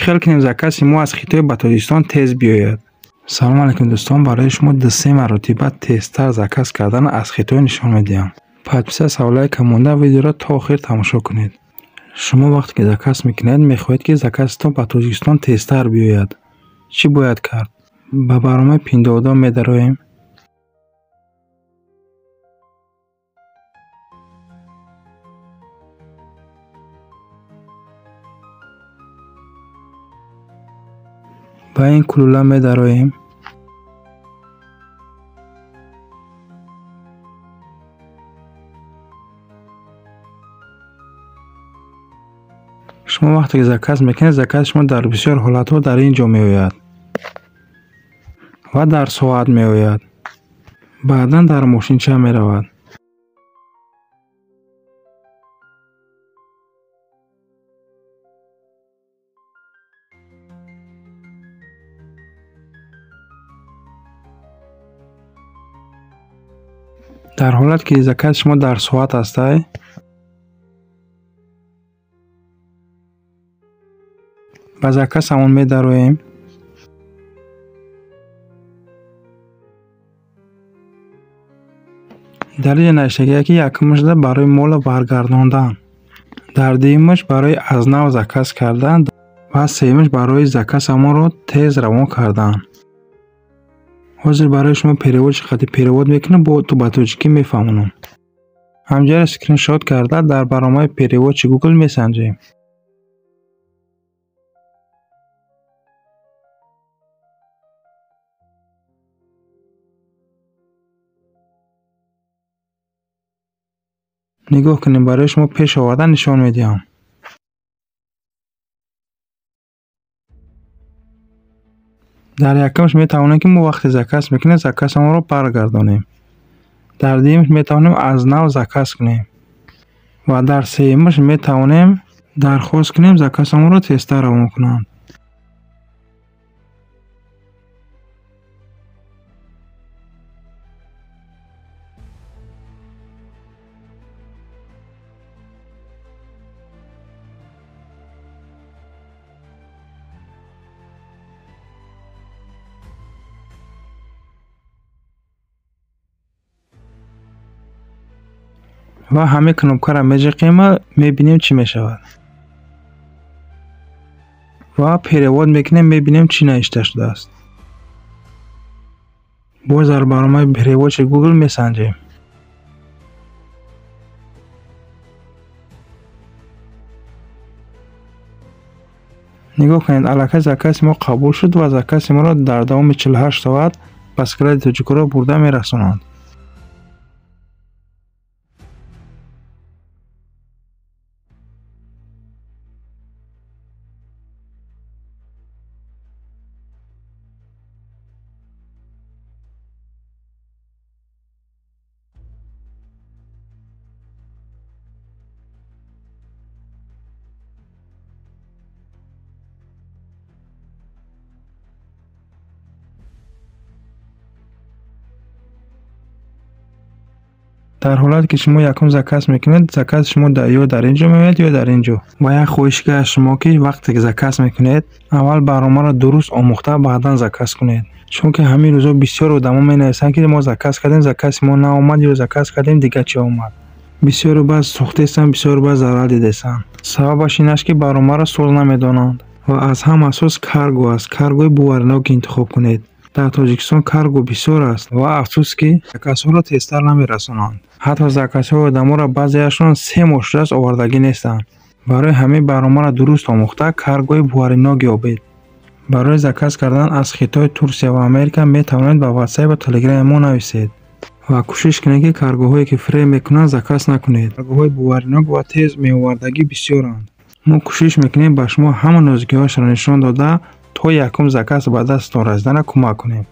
Чӣ хел кунем закази мо аз Хитой ба Тоҷикистон тез биёяд? Салом алейкум дӯстон, барои шумо ду-се маротиба тезтар заказ кардан аз Хитой нишон медиҳам. Подписаться ва лайка монда видеоро то охир тамошо кунед. Шумо вақте ки заказ мекунед, мехоҳед ки заказтон ба Тоҷикистон тезтар биёяд. Чӣ бояд кард? Ба барномаи Пиндуодуо медароем. Ба ин кулула медароем. Шумо вақте ки заказ мекунед, закази шумо дар бисёр ҳолатҳо дар ин ҷо меояд ва дар соат меояд. Баъдан дар мошинча меравад. Дар ҳолат ки закази шумо дар соат ҳастай, ба заказамон медароем. Дар инҷа навиштагиа ки якумашда барои молро баргардондан, дар дуюмаш барои аз нав заказ кардан ва сеюмаш барои заказамонро тез равон кардан. Ҳозир барои шумо переводчи қати перевод мекунам, бо ба тоҷикӣ мефаҳмонам. Ҳамҷояро скриншот карда дар барномаи переводчи Google месанҷем. Нигоҳ кунем, барои шумо пеш оварда нишон медиҳам. Дар якумаш метавонем ки мо вақте заказ мекунем, заказамонро баргардонем. Дар дуюмаш метавонем аз нав заказ кунем ва дар сеюмаш метавонем дархост кунем заказамонро тезтар равон кунанд. Ва ҳамаи кнопкаро меҷиқем, мебинем чӣ мешавад. Ва перевод мекунем, мебинем чӣ навишта шудааст. Боз дар барномаи переводчи Google месанҷем. Нигоҳ кунед, аллакай закази мо қабул шуд ва закази моро дар давоми 48 соат ба склади тоҷикоро бурда мерасонанд. Дар ҳолате ки шумо якум заказ мекунед, закази шумо ё дар ин ҷо меояд, ё дар ин ҷо. Ва як хоҳиш ки аз шумо ки вақте ки заказ мекунед, аввал барномаро дуруст омӯхта, баъдан заказ кунед. Чунки ҳамин рӯзо бисёр одамо менависанд ки мо заказ кардем, закази мо наомад ё заказ кардем, дигар чӣ омад. Бисёру баъз сӯхтаестанд, бисёру баъз зарар дидаестанд. Сабабаш ин аст ки барномаро соз намедонанд ва аз ҳама асос карго аст. Каргои боваринок интихоб кунед. Дар Тоҷикистон карго бисёр аст ва афсӯс ки заказҳоро тезтар намерасонанд. Ҳатто заказҳои одаморо баъзеашон 3 моҳ шудааст овардагӣ нестанд. Барои ҳамин барномаро дуруст омӯхта каргои боваринок ёбед. Барои заказ кардан аз Хитой, Турсия ва Америка метавонед ба WhatsApp ва Telegram мо нависед ва кӯшиш кунед ки каргоҳое ки фиреб мекунанд заказ накунед. Каргоҳои боваринок ва тез меовардагӣ бисёранд. Мо кӯшиш мекунем ба шумо ҳама нозукиҳояшро нишон дода то якум заказ ба дасттон расидана кӯмак кунем.